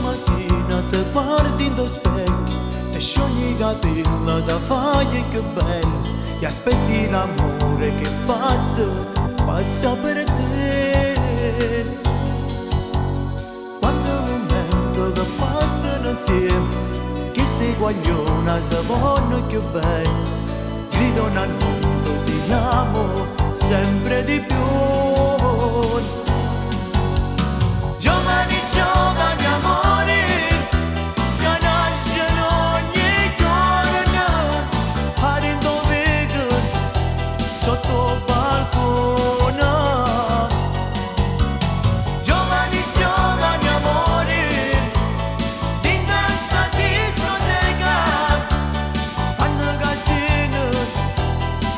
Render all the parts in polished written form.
mattina te guardi in do specchio, te sciogli i capelli, te fai che bello, e aspetti l'amore che passa, passa per te. Quando momento che passano insieme, che sei guagliona se vanno più bene, gridano al mondo ti amo sempre di più. Giovani, giovani amori, che nascono ogni giorno, a dove sotto il balcone. Giovani, giovani amori, in questa discoteca, fanno casino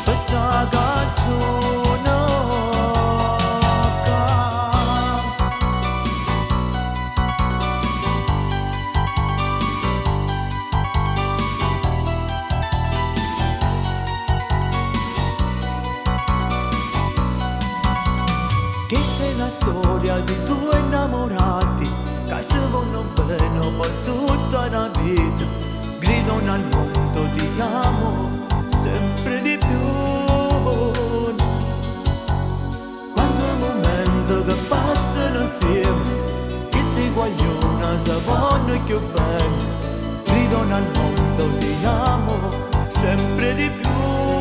questa canzone. Questa è la storia di due innamorati che si vogliono bene per tutta la vita. Gridano al mondo ti amo sempre di più. Quanto momento che passano insieme, che si guagliona se vanno più bene. Gridano al mondo ti amo sempre di più.